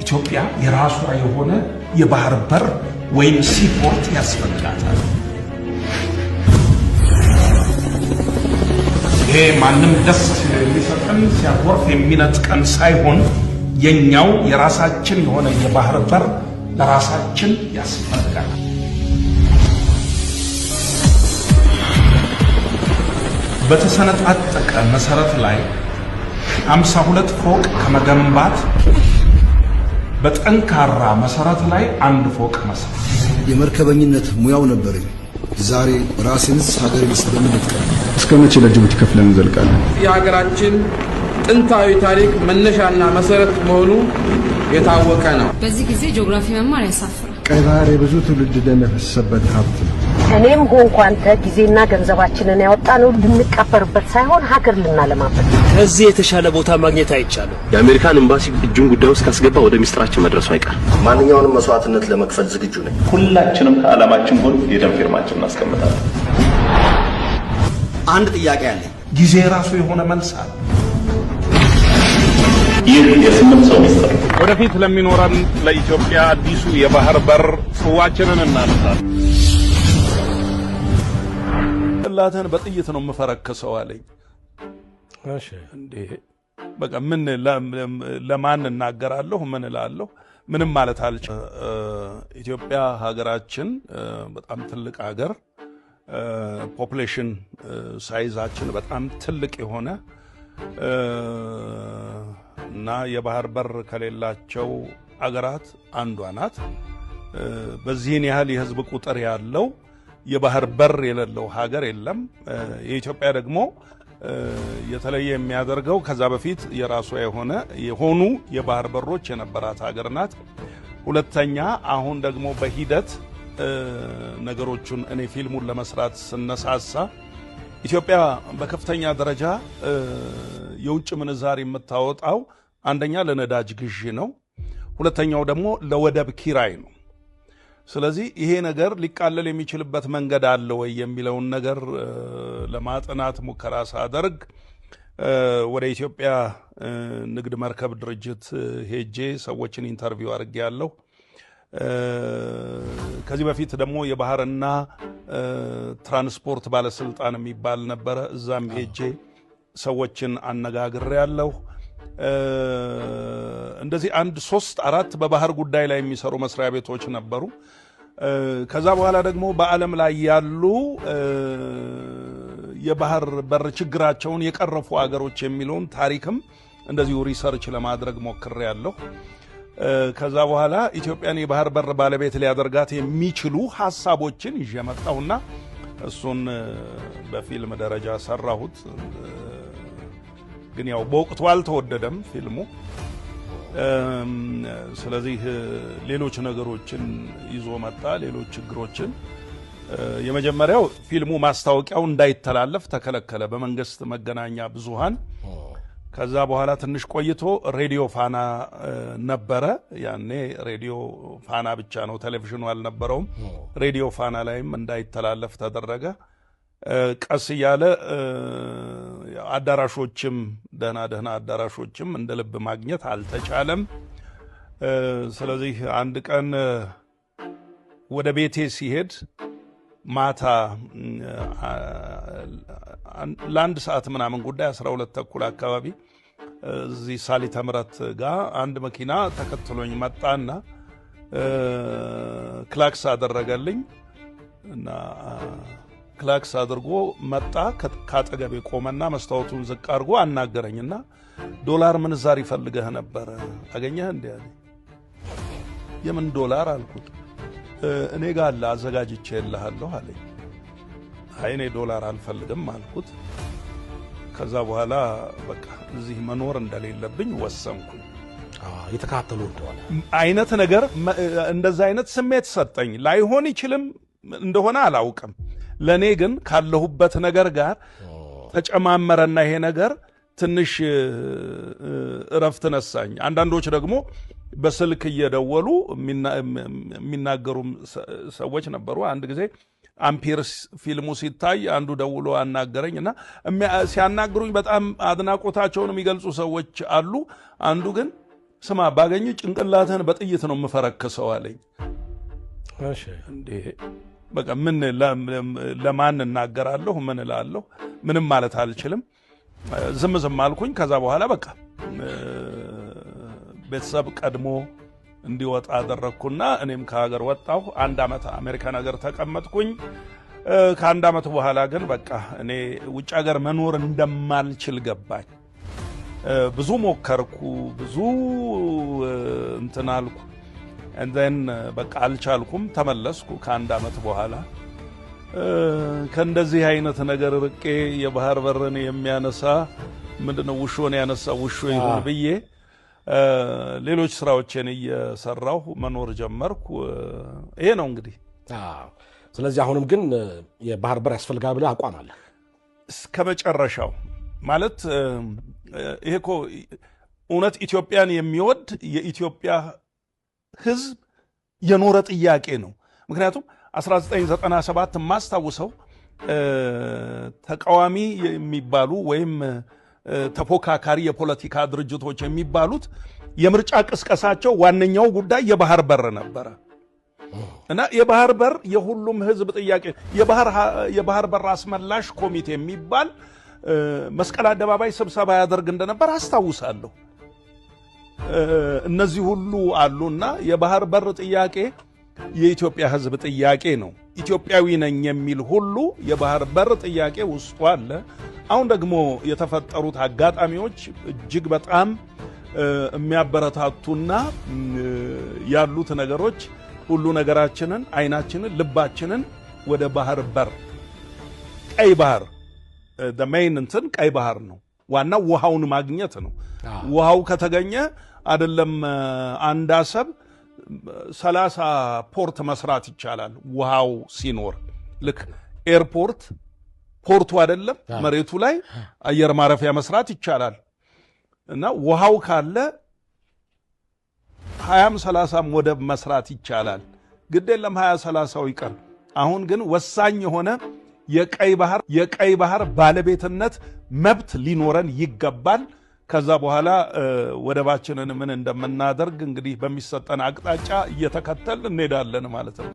ኢትዮጵያ የራሷ የሆነ የባህር በር ወይም seaport ያስፈልጋታል። ይሄ ማንም ደስ የሚሰጠን ሲያኮርፍ የሚነጥቀን ሳይሆን የኛው የራሳችን የሆነ የባህር በር ለራሳችን ያስፈልጋል። በተሰነጣጠቀ መሰረት ላይ 52 ፎቅ ከመገንባት በጠንካራ መሰረት ላይ አንድ ፎቅ መስራት። የመርከበኝነት ሙያው ነበረኝ። ዛሬ ራሴንስ ሀገሬንስ በምን ልጥቀም? እስከ መቼ ለጅቡቲ ከፍለን እንዘልቃለን? የሀገራችን ጥንታዊ ታሪክ መነሻና መሰረት መሆኑ የታወቀ ነው። በዚህ ጊዜ ጂኦግራፊ መማር ያሳፍራል። ቀይ ባህር የብዙ ትውልድ ደም የፈሰሰበት ሀብት ነው። እኔም ሆንኩ አንተ ጊዜና ገንዘባችንን ያወጣነው ልንቀበርበት ሳይሆን ሀገር ልናለማበት ነው። ከዚህ የተሻለ ቦታ ማግኘት አይቻልም። የአሜሪካን ኤምባሲ እጁን ጉዳይ ውስጥ ካስገባ ወደ ሚስጥራችን መድረሱ አይቀር። ማንኛውንም መስዋዕትነት ለመክፈል ዝግጁ ነኝ። ሁላችንም ከዓላማችን ጎን የደም ፊርማችን እናስቀምጣለን። አንድ ጥያቄ አለኝ። ጊዜ ራሱ የሆነ መልስ አለ። ይህ የስምንት ሰው ሚስጥር ወደፊት ለሚኖረን ለኢትዮጵያ አዲሱ የባህር በር ጽዋችንን እናነሳለን። ጭንቅላትህን በጥይት ነው የምፈረክሰው አለኝ። እንዴ በቃ ምን ለማን እናገራለሁ? ምን እላለሁ? ምንም ማለት አልችልም። ኢትዮጵያ ሀገራችን በጣም ትልቅ ሀገር፣ population size ኣችን በጣም ትልቅ የሆነ እና የባህር በር ከሌላቸው አገራት አንዷ ናት። በዚህን ያህል የህዝብ ቁጥር ያለው የባህር በር የሌለው ሀገር የለም። የኢትዮጵያ ደግሞ የተለየ የሚያደርገው ከዛ በፊት የራሷ የሆኑ የባህር በሮች የነበራት ሀገር ናት። ሁለተኛ አሁን ደግሞ በሂደት ነገሮቹን እኔ ፊልሙን ለመስራት ስነሳሳ ኢትዮጵያ በከፍተኛ ደረጃ የውጭ ምንዛሪ የምታወጣው አንደኛ ለነዳጅ ግዢ ነው፣ ሁለተኛው ደግሞ ለወደብ ኪራይ ነው። ስለዚህ ይሄ ነገር ሊቃለል የሚችልበት መንገድ አለ ወይ የሚለውን ነገር ለማጥናት ሙከራ ሳደርግ ወደ ኢትዮጵያ ንግድ መርከብ ድርጅት ሄጄ ሰዎችን interview አድርጌያለሁ። ከዚህ በፊት ደግሞ የባህርና ትራንስፖርት ባለስልጣን የሚባል ነበረ። እዛም ሄጄ ሰዎችን አነጋግሬያለሁ። እንደዚህ አንድ 3 4 በባህር ጉዳይ ላይ የሚሰሩ መስሪያ ቤቶች ነበሩ። ከዛ በኋላ ደግሞ በዓለም ላይ ያሉ የባህር በር ችግራቸውን የቀረፉ አገሮች የሚለውን ታሪክም እንደዚሁ research ለማድረግ ሞክሬያለሁ። ከዛ በኋላ ኢትዮጵያን የባህር በር ባለቤት ሊያደርጋት የሚችሉ ሀሳቦችን ይዤ መጣሁና እሱን በፊልም ደረጃ ሰራሁት። ግን ያው በወቅቱ አልተወደደም ፊልሙ። ስለዚህ ሌሎች ነገሮችን ይዞ መጣ፣ ሌሎች ችግሮችን። የመጀመሪያው ፊልሙ ማስታወቂያው እንዳይተላለፍ ተከለከለ በመንግስት መገናኛ ብዙሃን። ከዛ በኋላ ትንሽ ቆይቶ ሬዲዮ ፋና ነበረ። ያኔ ሬዲዮ ፋና ብቻ ነው፣ ቴሌቪዥኑ አልነበረውም። ሬዲዮ ፋና ላይም እንዳይተላለፍ ተደረገ። ቀስ እያለ አዳራሾችም ደህና ደህና አዳራሾችም እንደ ልብ ማግኘት አልተቻለም። ስለዚህ አንድ ቀን ወደ ቤቴ ሲሄድ ማታ ለአንድ ሰዓት ምናምን ጉዳይ 12:30 አካባቢ እዚህ ሳሊተ ምሕረት ጋር አንድ መኪና ተከትሎኝ መጣና ክላክስ አደረገልኝ እና ክላክስ አድርጎ መጣ። ካጠገቤ ቆመና መስታወቱን ዝቅ አድርጎ አናገረኝና ዶላር ምንዛሪ ፈልገህ ነበረ አገኘህ እንዴ አለኝ። የምን ዶላር አልኩት። እኔ ጋር አለ አዘጋጅቼልሃለሁ አለኝ። አይ እኔ ዶላር አልፈልግም አልኩት። ከዛ በኋላ በቃ እዚህ መኖር እንደሌለብኝ ወሰንኩኝ። የተከታተሉ እንደሆነ አይነት ነገር እንደዛ አይነት ስሜት ሰጠኝ። ላይሆን ይችልም እንደሆነ አላውቅም። ለኔ ግን ካለሁበት ነገር ጋር ተጨማመረና ይሄ ነገር ትንሽ እረፍት ነሳኝ። አንዳንዶች ደግሞ በስልክ እየደወሉ የሚናገሩ ሰዎች ነበሩ። አንድ ጊዜ አምፒር ፊልሙ ሲታይ አንዱ ደውሎ አናገረኝ እና ሲያናግሩኝ በጣም አድናቆታቸውን የሚገልጹ ሰዎች አሉ። አንዱ ግን ስማ፣ ባገኝ ጭንቅላትህን በጥይት ነው የምፈረክሰው አለኝ። እንዴ፣ በቃ ምን ለማን እናገራለሁ? ምን እላለሁ? ምንም ማለት አልችልም። ዝም ዝም አልኩኝ። ከዛ በኋላ በቃ ቤተሰብ ቀድሞ እንዲወጣ አደረግኩና እኔም ከሀገር ወጣሁ። አንድ ዓመት አሜሪካን ሀገር ተቀመጥኩኝ። ከአንድ ዓመት በኋላ ግን በቃ እኔ ውጭ ሀገር መኖር እንደማልችል ገባኝ። ብዙ ሞከርኩ፣ ብዙ እንትን አልኩ። And then በቃ አልቻልኩም። ተመለስኩ ከአንድ ዓመት በኋላ። ከእንደዚህ አይነት ነገር ርቄ የባህር በርን የሚያነሳ ምንድነው ውሾን ያነሳ ውሾ ይሁን ብዬ ሌሎች ስራዎችን እየሰራሁ መኖር ጀመርኩ። ይሄ ነው እንግዲህ። ስለዚህ አሁንም ግን የባህር በር ያስፈልጋል ብለህ አቋም አለ? እስከ መጨረሻው። ማለት ይሄ እኮ እውነት ኢትዮጵያን የሚወድ የኢትዮጵያ ሕዝብ የኖረ ጥያቄ ነው። ምክንያቱም 1997 የማስታውሰው ተቃዋሚ የሚባሉ ወይም ተፎካካሪ የፖለቲካ ድርጅቶች የሚባሉት የምርጫ ቅስቀሳቸው ዋነኛው ጉዳይ የባህር በር ነበረ እና የባህር በር የሁሉም ህዝብ ጥያቄ፣ የባህር በር አስመላሽ ኮሚቴ የሚባል መስቀል አደባባይ ስብሰባ ያደርግ እንደነበር አስታውሳለሁ። እነዚህ ሁሉ አሉና የባህር በር ጥያቄ የኢትዮጵያ ህዝብ ጥያቄ ነው። ኢትዮጵያዊ ነኝ የሚል ሁሉ የባህር በር ጥያቄ ውስጡ አለ። አሁን ደግሞ የተፈጠሩት አጋጣሚዎች እጅግ በጣም የሚያበረታቱና ያሉት ነገሮች ሁሉ ነገራችንን፣ አይናችንን፣ ልባችንን ወደ ባህር በር፣ ቀይ ባህር፣ main እንትን ቀይ ባህር ነው። ዋናው ውሃውን ማግኘት ነው። ውሃው ከተገኘ አይደለም አንድ አሰብ፣ 30 port መስራት ይቻላል። ውሃው ሲኖር ልክ airport port ኡ አይደለም፣ መሬቱ ላይ አየር ማረፊያ መስራት ይቻላል። እና ውሃው ካለ 20ም 30ም ወደብ መስራት ይቻላል። ግድ የለም 20 30ው ይቀር። አሁን ግን ወሳኝ የሆነ የቀይ ባህር ባለቤትነት መብት ሊኖረን ይገባል። ከዛ በኋላ ወደባችንን ምን እንደምናደርግ እንግዲህ በሚሰጠን አቅጣጫ እየተከተልን እንሄዳለን ማለት ነው።